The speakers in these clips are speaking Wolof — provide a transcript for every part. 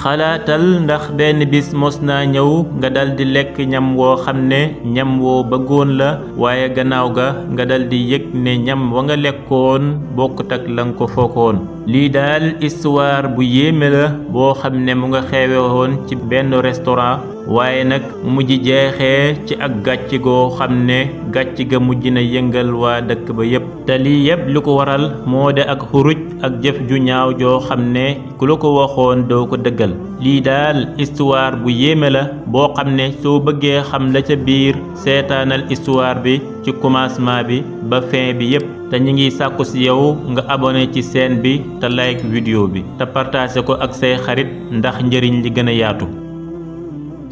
xalaatal ndax benn bis mos naa ñëw nga daldi lekk ñam woo xam ne ñam woo bëggoon la waaye gannaaw ga nga daldi yëg ne ñam wa nga lekkoon bokkut ak la nga ko foogoon. lii daal histoire bu yéeme la boo xam ne mu nga xewe woon ci benn restaurant waaye nag mujj jeexee ci ak gàcc goo xam ne gàcc ga mujj na yëngal waa dëkk ba yépp. te lii yépp lu ko waral moo de ak xuruj ak jëf ju ñaaw joo xam ne ku la ko waxoon doo ko dëggal. lii daal histoire bu yéeme la boo xam ne soo bëggee xam la ca biir seetaanal histoire bi ci commencement bi ba fin bi yépp. te ñu ngi sàkku ci yow nga abonné ci chaîne bi te like vidéo bi te partagé ko ak say xarit ndax njëriñ li gën a yaatu.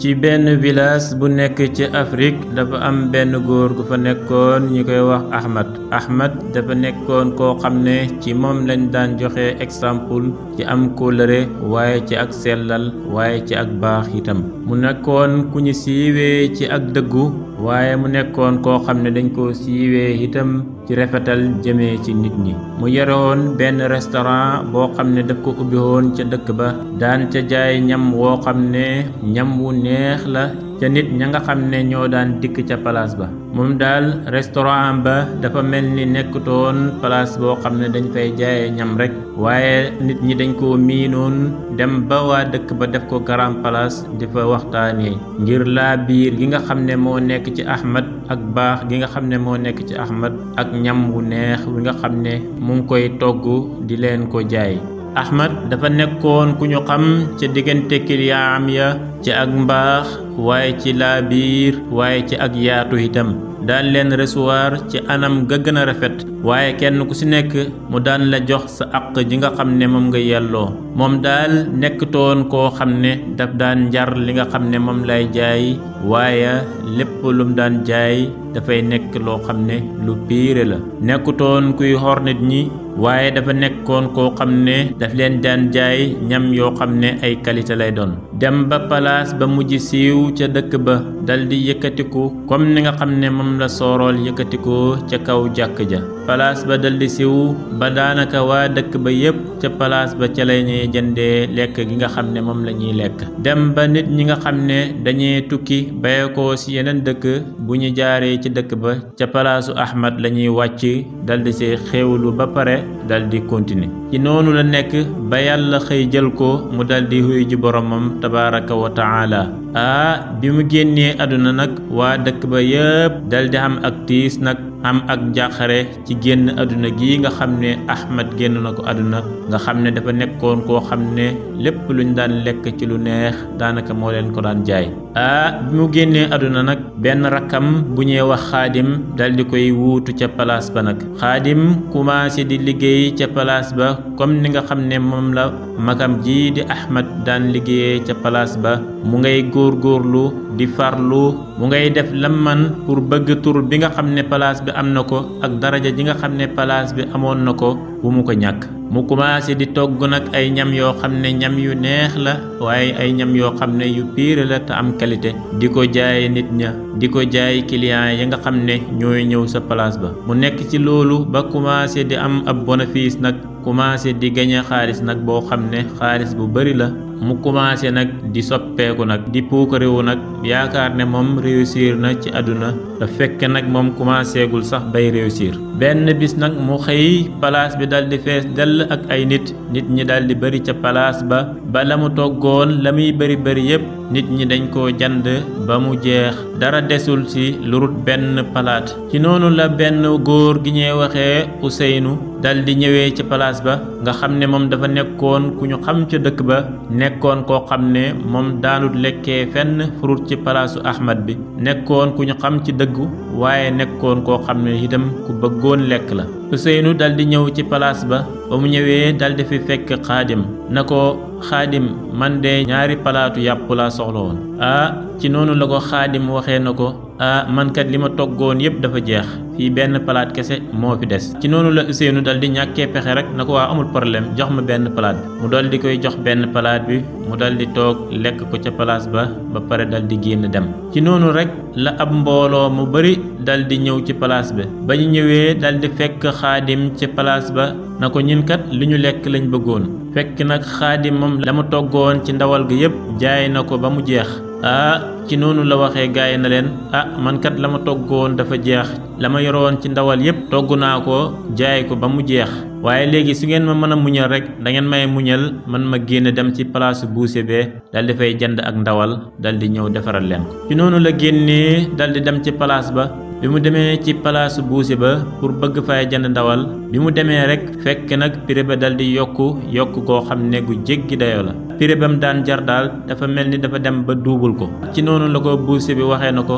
ci benn village bu nekk ci Afrique dafa am benn góor gu fa nekkoon ñu koy wax Ahmad dafa nekkoon koo xam ne ci moom lañ daan joxe exemple ci am kóllëre waaye ci ak sellal waaye ci ak baax itam. mu nekkoon ku ñu siiwee ci ak dëggu waaye mu nekkoon koo xam ne dañ koo siiwee itam ci rafetal jëmee ci nit ñi. mu yoroon benn restaurant boo xam ne daf ko ubbi woon ca dëkk ba daan ca jaay ñam woo xam ne ñam wu neex la ca nit ña nga xam ne ñoo daan dikk ca palaas ba. moom daal restaurant ba dafa mel ni nekkutoon palaas boo xam ne dañ fay jaayee ñam rek waaye nit ñi dañ koo miinoon dem ba waa dëkk ba def ko grand place di fa waxtaanee ngir laa biir gi nga xam ne moo nekk ci Ahmad ak baax gi nga xam ne moo nekk ci Ahmad ak ñam wu neex wi nga xam ne mu ngi koy togg di leen ko jaay. Ahmad dafa nekkoon ku ñu xam ca diggante kiliyaam ya ci ak mbaax waaye ci laa biir waaye ci ak yaatu itam daan leen recevoir ci anam ga gën a rafet waaye kenn ku ci nekk mu daan la jox sa àq ji nga xam ne moom nga yelloo. moom daal nekkutoon koo xam ne daf daan njar li nga xam ne moom lay jaay waaye lépp lum daan jaay dafay nekk loo xam ne lu piire la. nekkutoon kuy xor nit ñi waaye dafa nekkoon koo xam ne daf leen daan jaay ñam yoo xam ne ay qualité lay doon. dem ba palaas ba mujj siiw ca dëkk ba dal di yëkkatiku comme ni nga xam ne moom la soorool yëkkatikoo ca kaw jàkk ja. palaas ba dal di siiw ba daanaka waa dëkk ba yépp ca palaas ba ca la ñuy jëndee lekk gi nga xam ne moom la ñuy lekk. dem ba nit ñi nga xam ne dañuy tukki bayekoo ci yeneen dëkk bu ñu jaaree ci dëkk ba ca palaasu Ahmad la ñuy wàcc dal di see xéewlu ba pare dal di continuer. ci noonu la nekk ba yàlla xëy jël ko mu dal di xuy ji boromam tabaraka wa taala. bi mu génnee àdduna nag waa dëkk ba yépp dal di am ak tiis nag am ak njàqare ci génn àdduna gi nga xam ne Ahmad génn na ko àdduna nga xam ne dafa nekkoon koo xam ne lépp luñ daan lekk ci lu neex daanaka moo leen ko daan jaay. bi mu génnee àdduna nag benn rakkam bu ñuy wax xaadim dal di koy wuutu ca palaas ba nag. xaadim commencé di liggéey ca palaas ba comme ni nga xam ne moom la magam ji di Ahmad daan liggéeyee ca palaas ba. mu ngay góorgóorlu di farlu mu ngay def lam man pour bëgg tur bi nga xam ne palaas bi am na ko ak daraja ji nga xam ne palaas bi amoon na ko bu mu ko ñàkk. mu commencé di togg nag ay ñam yoo xam ne ñam yu neex la waaye ay ñam yoo xam ne yu piire la te am qualité di ko jaay nit ña di ko jaay client yi nga xam ne ñooy ñëw sa place ba. mu nekk ci loolu ba commencé di am ab bénéfice nag commencé di gañe xaalis nag boo xam ne xaalis bu bari la. mu commencé nag di soppeeku nag di puukarewu nag yaakaar ne moom réussir na ci àdduna te fekk nag moom commencé gul sax bay réussir. benn bis nag mu xëy palaas bi dal di fees dell ak ay nit ñi dal di bari ca palaas ba la mu toggoon la muy bari yépp nit ñi dañ koo jand ba mu jeex dara desul ci lurut benn palaat. ci noonu la benn góor gi ñuy waxee Ousseynou dal di ñëwee ci palaas ba nga xam ne moom dafa nekkoon ku ñu xam ca dëkk ba nekkoon koo xam ne moom daanut lekkee fenn furut ci palaasu Ahmad bi nekkoon ku ñu xam ci dëggu waaye nekkoon koo xam ne itam ku bëggoon lekk la. Ousseynou dal di ñëw ci palaas ba mu ñëwee dal di fi fekk xaadim na ko xaadim man de ñaari palaatu yàpp laa soxla woon. ci noonu la ko xaadim waxee na ko man kat li ma toggoon yépp dafa jeex fii benn palaat kese moo fi des. ci noonu la Ousseynou dal di ñàkkee pexe rek na ko waa amul problème jox ma benn palaat bi mu dal di koy jox benn palaat bi mu dal di toog lekk ko ca palaas ba pare dal di génn dem. ci noonu rek la ab mbooloo mu bari dal di ñëw ci palaas bi ba ñu ñëwee dal di fekk xaadim ci palaas ba na ko ñun kat li ñu lekk lañ bëggoon fekk nag xaadim moom la mu toggoon ci ndawal gi yépp jaay na ko ba mu jeex. ci noonu la waxee gaay na leen man kat la ma toggoon dafa jeex la ma yoroon ci ndawal yépp togg naa ko jaay ko ba mu jeex waaye léegi su ngeen ma mën a muñal rek da ngeen may muñal man ma génn dem ci palaasu buuse bee dal di fay jënd ak ndawal dal di ñëw defaral leen ko. ci noonu la génnee dal di dem ci palaas ba bi mu demee ci palaasu buuse ba pour bëgg fay jënd ndawal bi mu demee rek fekk nag prix ba dal di yokku goo xam ne gu jéggi dayoo la. prix ba mu daan jar daal dafa mel ni dafa dem ba duubul ko. ci noonu la ko buuse bi waxee na ko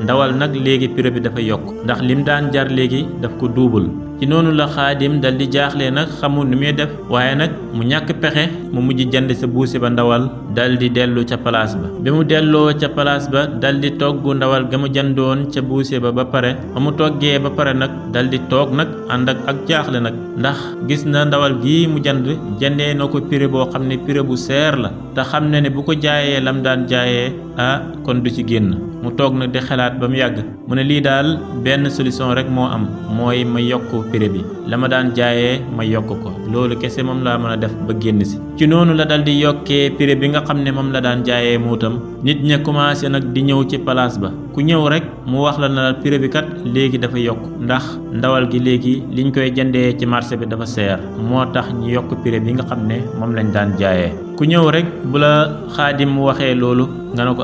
ndawal nag léegi prix bi dafa yokk ndax lim daan jar léegi daf ko duubul. ci noonu la xaadim dal di jaaxle nag xamul nu muy def waaye nag mu ñàkk pexe mu mujj jënd sa buuse ba ndawal dal di dellu ca palaas ba. bi mu delloo ca palaas ba dal di togg ndawal ga mu jëndoon ca buuse ba pare ba mu toggee ba pare nag dal di toog nag ànd ak jaaxle nag ndax gis na ndawal gii mu jëndee na ko prix boo xam ne prix bu seer la te xam na ne bu ko jaayee lam daan jaayee kon du ci génn. mu toog nag di xalaat ba mu yàgg mu ne lii daal benn solution rek moo am mooy ma yokk prix bi la ma daan jaayee ma yokk ko loolu kese moom laa mën a def ba génn si. ci noonu la dal di yokkee prix bi nga xam ne moom la daan jaayee muutam nit ña commencé nag di ñëw ci palaas ba ku ñëw rek mu wax la na prix bi kat léegi dafa yokk ndax ndawal gi léegi liñ koy jëndee ci marché bi dafa seer moo tax ñu yokk prix bi nga xam ne moom lañ daan jaayee. ku ñëw rek bu la xaadim mu waxee loolu nga ne ko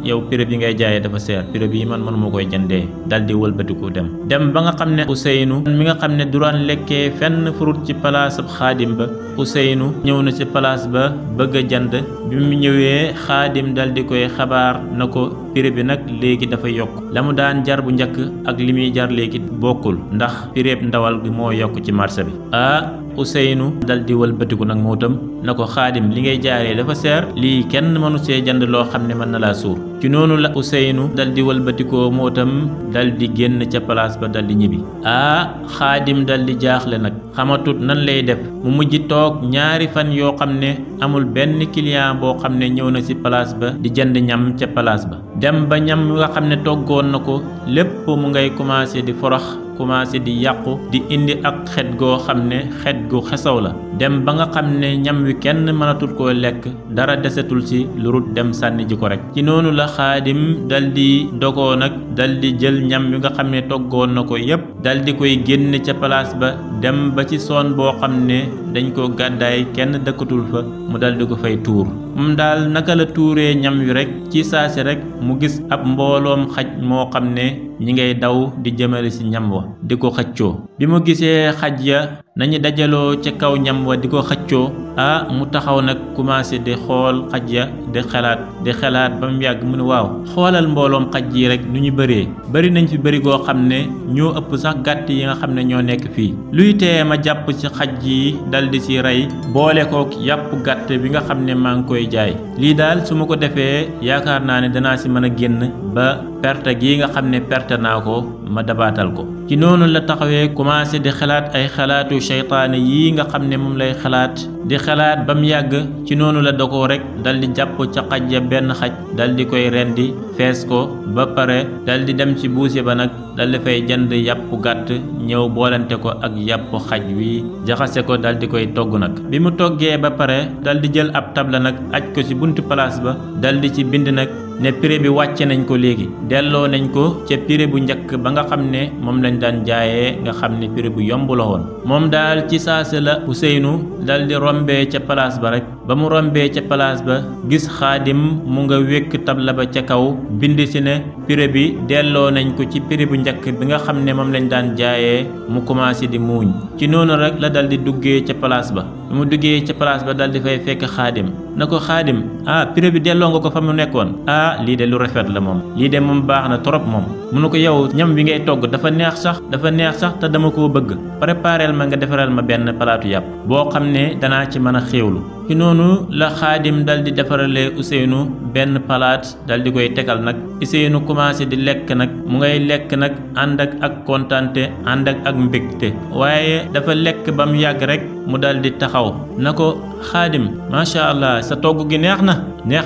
yow prix bi ngay jaayee dafa seer prix bi man mënuma koy jëndee dal di wëlbatiku dem ba nga xam ne Ousseynou mi nga xam ne du daan lekkee fenn furut ci palaasab xaadim ba Ousseynou ñëw na ci palaas ba bëgg a jënd bi mu ñëwee xaadim dal di koy xabaar na ko prix bi nag léegi dafa yokk la mu daan jar bu njëkk ak li muy jar léegi bokkul ndax prix ndawal gi moo yokk ci marché bi. Ousseynou dal di wëlbatiku nag moo tam na ko xaadim li ngay jaaree dafa seer lii kenn mënu see jënd loo xam ne mën na laa suur. ci noonu la Ousseynou dal di wëlbatikoo moo tam dal di génn ca place ba dal di ñibbi. xaadim dal di jaaxle nag xamatut nan lay def mu mujj toog ñaari fan yoo xam ne amul benn client boo xam ne ñëw na ci place ba di jënd ñam ca place ba dem ba ñam nga xam ne toggoon na ko lépp mu ngay commencé di forox commencé di yàqu di indi ak xet goo xam ne xet gu xesaw la dem ba nga xam ne ñam wi kenn mënatul koo lekk dara desetul ci lu rut dem sànni ji ko rek. ci noonu la xaadim dal di dogoo nag dal di jël ñam wi nga xam ne toggoon na ko yépp dal di koy génn ca place ba dem ba ci soon boo xam ne dañ ko gàddaay kenn dëkkatul fa mu dal di ko fay tuur. moom daal naka la tuuree ñam wi rek ci saasi rek mu gis ab mbooloom xaj moo xam ne ñi ngay daw di jëmale ci ñam wa di ko xëccoo. bi mu gisee xaj ya nañu dajaloo ca kaw ñam wa di ko xëccoo mu taxaw nag commencé di xool xaj ya di xalaat ba mu yàgg mu ne waaw xoolal mbooloom xaj yi rek nu ñu bari nañ fi bari goo xam ne ñoo ëpp sax gàtt yi nga xam ne ñoo nekk fii luy tee ma jàpp ci xaj yi dal di ci rey boole ko yàpp gàtt bi nga xam ne maa ngi koy jaay lii daal su ma ko defee yaakaar naa ne danaa ci mën a génn ba perte gi nga xam ne perte naa ko ma dabaatal ko. ci noonu la taxawee commencé di xalaat ay xalaatu seytaane yii nga xam ne moom lay xalaat di xalaat ba mu yàgg ci noonu la dogoo rek dal di jàpp ca xaj ya benn xaj dal di koy rendi fees ko ba pare dal di dem ci buuse ba nag dal di fay jënd yàpp gàtt ñëw boolante ko ak yàpp xaj wi jaxase ko dal di koy togg nag. bi mu toggee ba pare dal di jël ab tabla nag aj ko ci buntu place ba dal di ci bind nag ne prix bi wàcce nañ ko léegi delloo nañ ko ca prix bu njëkk ba nga xam ne moom lañ daan jaayee nga xam ne prix bu yomb la woon. moom daal ci saase la Ousseynou dal di rombee ca place ba rek ba mu rombee ca place ba gis xaadim mu nga wékk tabla ba ca kaw bind ci ne prix bi delloo nañ ko ci prix bu njëkk bi nga xam ne moom lañ daan jaayee mu commencé di muuñ. ci noonu rek la dal di duggee ca place ba bi mu duggee ca place ba dal di fay fekk Xaadim na ko Xaadim prix bi delloo nga ko fa mu nekkoon lii de lu rafet la moom lii de moom baax na trop moom mu ne ko yow ñam wi ngay togg dafa neex sax te dama koo bëgg prépareel ma nga defaral ma benn palaatu yàpp boo xam ne danaa ci mën a xéewlu ci noonu la Xaadim dal di defaralee Ousseynou benn palaat dal di koy tegal nag Ousseynou commencé di lekk nag mu ngay lekk nag ànd ak kontante ànd ak mbégte waaye dafa lekk ba mu yàgg rek mu dal di taxaw na ko Xaadim macha allah sa togg gi neex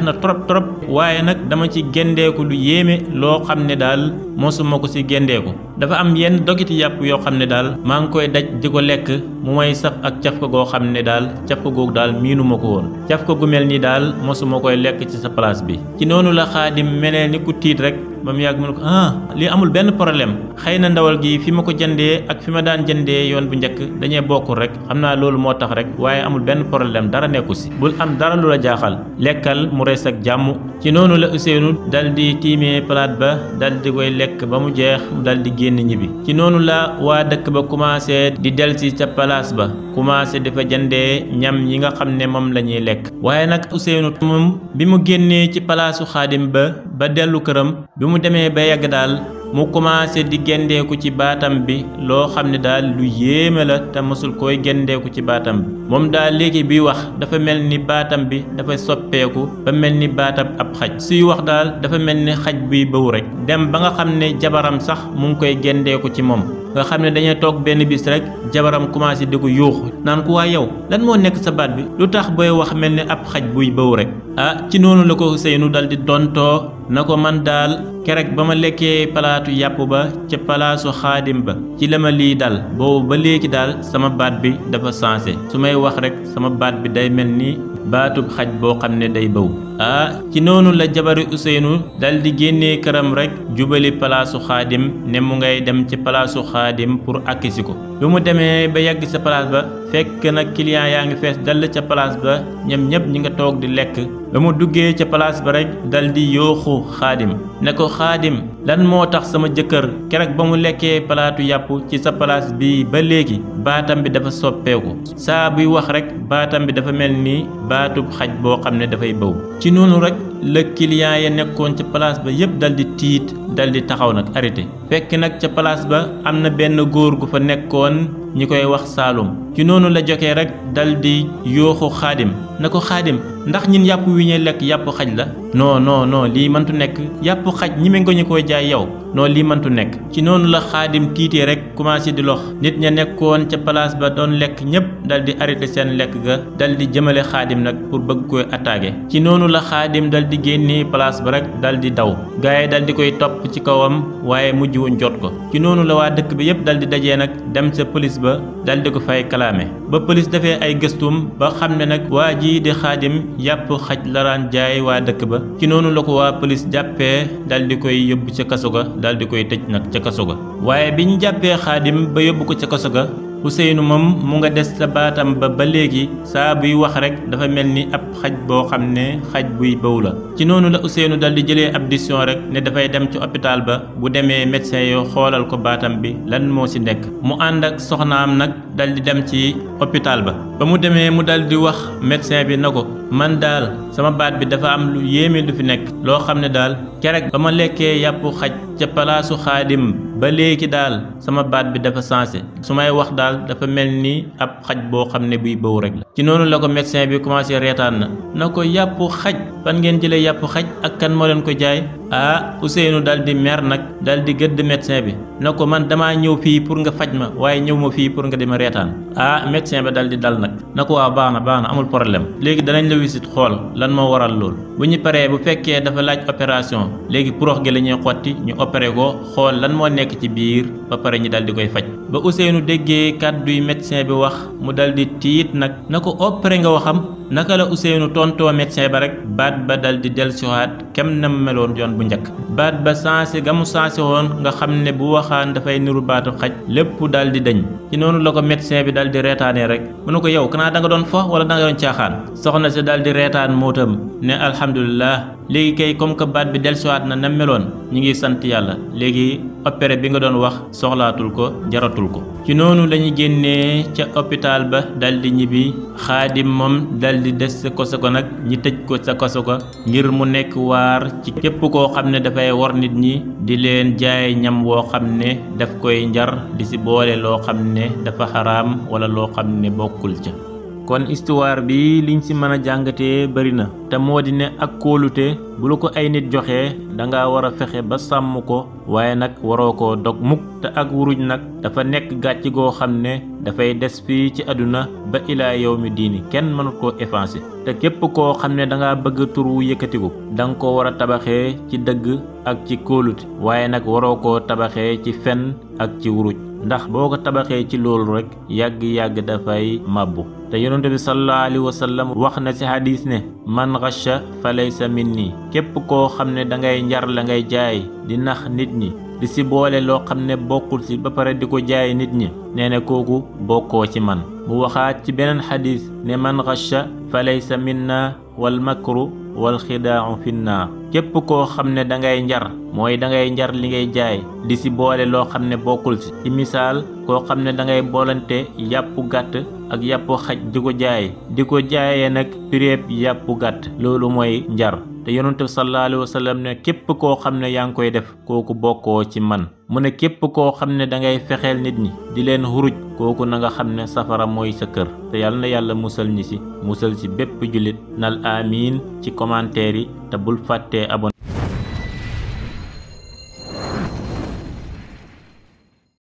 na trop waaye nag dama ci gendeeku lu yéeme loo xam ne daal mosuma ko ci gendeeku dafa am yenn dogiti yàpp yoo xam ne daal maa ngi koy daj di ko lekk mu may saf ak caf ko goo xam ne daal caf ko googu daal miinuma ko woon caf ko gu mel nii daal mosuma koy lekk ci sa place bi ci noonu la Xaadim melee ni ku tiit rek ba mu yàgg mu ne ko lii amul benn problème xëy na ndawal gi fi ma ko jëndee ak fi ma daan jëndee yoon bu njëkk dañee bokkul rek xam naa loolu moo tax rek waaye amul benn problème dara nekku si bul am dara lu la jaaxal lekkal mu rees ak jàmm ci noonu la Ousseynou dal di tiimee palaat ba dal di koy lekk ba mu jeex mu dal di génn ñibbi ci noonu la waa dëkk ba commencé di delsi ca palaas ba commencé di fa jëndee ñam yi nga xam ne moom la ñuy lekk waaye nag Ousseynou moom bi mu génnee ci palaasu Xaadim ba dellu këram bi mu demee ba yàgg daal mu commencé di gendeeku ci baatam bi loo xam ne daal lu yéeme la te mësul koy gendeeku ci baatam bi moom daal léegi biy wax dafa mel ni baatam bi dafa soppeeku ba mel ni baatam ab xaj suy wax daal dafa mel ni xaj buy bëw rek dem ba nga xam ne jabaram sax mu ngi koy gendeeku ci moom nga xam ne dañuy toog benn bis rek jabaram commencé di ko yuuxu naan ko waa yow lan moo nekk sa baat bi lu tax booy wax mel ni ab xaj buy bëw rek ci noonu la ko Ousseynou dal di tontoo na ko man daal kerek ba ma lekkee palaatu yàpp ba ca palaasu Xaadim ba ci la ma lii dal boobu ba léegi daal sama baat bi dafa sensé su may wax rek sama baat bi day mel ni baatub xaj boo xam ne day bëw ci noonu la jabari Ousseynou dal di génnee këram rek jubali palaasu Xaadim ne mu ngay dem ci palaasu Xaadim pour akkisi ko bi mu demee ba yàgg sa palaas ba fekk nag client yaa ngi fees dal ca palaas ba ñoom ñëpp ñi nga toog di lekk ba mu duggee ca palaas ba rek dal di yooxu Xaadim ne ko Xaadim lan moo tax sama jëkkër kerek ba mu lekkee palaatu yàpp ci sa palaas bi ba léegi baatam bi dafa soppeeku saa buy wax rek baatam bi dafa mel ni baatub xaj boo xam ne dafay bëw ci noonu rek la client ya nekkoon ca place ba yépp dal di tiit dal di taxaw nag arrêté fekk nag ca place ba am na benn góor gu fa nekkoon ñi koy wax Saalum ci noonu la jokee rek dal di yooxu Xaadim na ko Xaadim ndax ñin yàpp wi ñuy lekk yàpp xaj la non lii mëntu nekk yàpp xaj ñi me nga ñu koy jaay yow non lii mëntu nekk ci noonu la Xaadim tiitee rek commencé di lox nit ña nekkoon ca place ba doon lekk ñépp dal di arrêté seen lekk ga dal di jëmale Xaadim nag pour bëgg koy attaqué ci noonu la Xaadim dal di génnee place ba rek dal di daw gaay yi dal di koy topp ci kawam waaye mujj wuñ jot ko ci noonu la waa dëkk bi yépp dal di dajee nag dem sa police ba dal di ko fay kalaame ba police defee ay gëstum ba xam ne nag waa ji di Xaadim yàpp xaj la daan jaay waa dëkk ba ci noonu la ko waa police jàppee dal di koy yóbbu ca kaso ga dal di koy tëj nag ca kaso ga waaye bi ñu jàppee Xaadim ba yóbbu ko ca kaso ga Ousseynou moom mu nga des sa baatam ba léegi saa buy wax rek dafa mel ni ab xaj boo xam ne xaj buy bëw la ci noonu la Ousseynou dal di jëlee ab décision rek ne dafay dem ci hôpital ba bu demee médecin yoo xoolal ko baatam bi lan moo ci nekk mu ànd ak soxnaam nag dal di dem ci hôpital ba mu demee mu dal di wax médecin bi na ko man daal sama baat bi dafa am lu yéeme lu fi nekk loo xam ne daal kerek ba ma lekkee yàpp xaj ca palaasu Xaadim ba léegi daal sama baat bi dafa sensé su may wax daal dafa mel ni ab xaj boo xam ne buy bëw rek la ci noonu la ko médecin bi commencé reetaan na ko yàpp xaj fan ngeen jëlee yàpp xaj ak kan moo leen ko jaay Ousseynou dal di mer nag dal di gëdd médecin bi na ko man damaa ñëw fii pour nga faj ma waaye ñëw ma fii pour nga di ma reetaan médecin ba dal di dal nag na ko waaw baax na amul problème léegi danañ la wisit xool lan moo waral lool bu ñu paree bu fekkee dafa laaj opération léegi purox gi la ñuy xotti ñu opéré ko xool lan moo nekk ci biir ba pare ñu dal di koy faj ba Ousseynou déggee kàdduy médecin bi wax mu dal di tiit nag na ko opéré nga waxam naka la Ousseynou tontoo médecin ba rek baat ba dal di dellusiwaat kem na meloon yoon bu njëkk baat ba sensé ga mu sensé woon nga xam ne bu waxaan dafay niru baatu xaj lépp dal di dañ ci noonu la ko médecin bi dal di reetaanee rek mu ne ko yow kanaa da nga doon fo wala da nga doon caaxaan soxna si dal di reetaan mootam ne alhamdulilah léegi kay comme que baat bi dellusiwaat na meloon ñu ngi sant yàlla léegi opéré bi nga doon wax soxlaatul ko jaratul ko. ci noonu lañu génnee ca hôpital ba daldi ñibbi. Xaadim moom daldi des sa koso ko nag ñi tëj ko sa koso ko ngir mu nekk waar ci képp koo xam ne dafay war nit ñi di leen jaay ñam woo xam ne daf koy njar di ci boole loo xam ne dafa xaraam wala loo xam ne bokkul ca. kon histoire bi liñ ci mën a jàngatee bari na te moo di ne ak kóolute bu la ko ay nit joxee danga war a fexe ba sàmm ko waaye nag waroo koo dog mukk te ak wuruj nag dafa nekk gàcc goo xam ne dafay des fii ci àdduna ba ilaa yawmi diini kenn mënut koo effacer te képp koo xam ne danga bëgg tur wu yëkkatiku danga ko war a tabaxee ci dëgg ak ci kóolute waaye nag waroo koo tabaxee ci fen ak ci wuruj ndax boo ko tabaxee ci loolu rek yàgg-yàgg dafay màbbu te yonent bi sallallahu alayhi wa sallam wax na ci hadis ne man ghasha fa laysa minni képp koo xam ne dangay njar la ngay jaay di nax nit ñi di ci boole loo xam ne bokkul ci ba pare di ko jaay nit ñi nee na kooku bokkoo ci man mu waxaat ci beneen hadis ne man ghasha fa laysa minna wal makru wal xidaa'u finnaar képp koo xam ne dangay njar mooy dangay njar li ngay jaay di ci boole loo xam ne bokkul ci misaal koo xam ne dangay boolante yàppu gàtt ak yàppu xaj di ko jaayee nag pireeb yàppu gàtt loolu mooy njar te yonent bi sallallahu alayhi wa sallam ne képp koo xam ne yaa ngi koy def kooku bokkoo ci man mu ne képp koo xam ne dangay fexeel nit ñi di leen xuruj kooku na nga xam ne safara mooy sa kër te yàlla na yàlla musal ñi ci musal ci bépp jullit nal amiin ci commentaire yi te bul fàttee abonné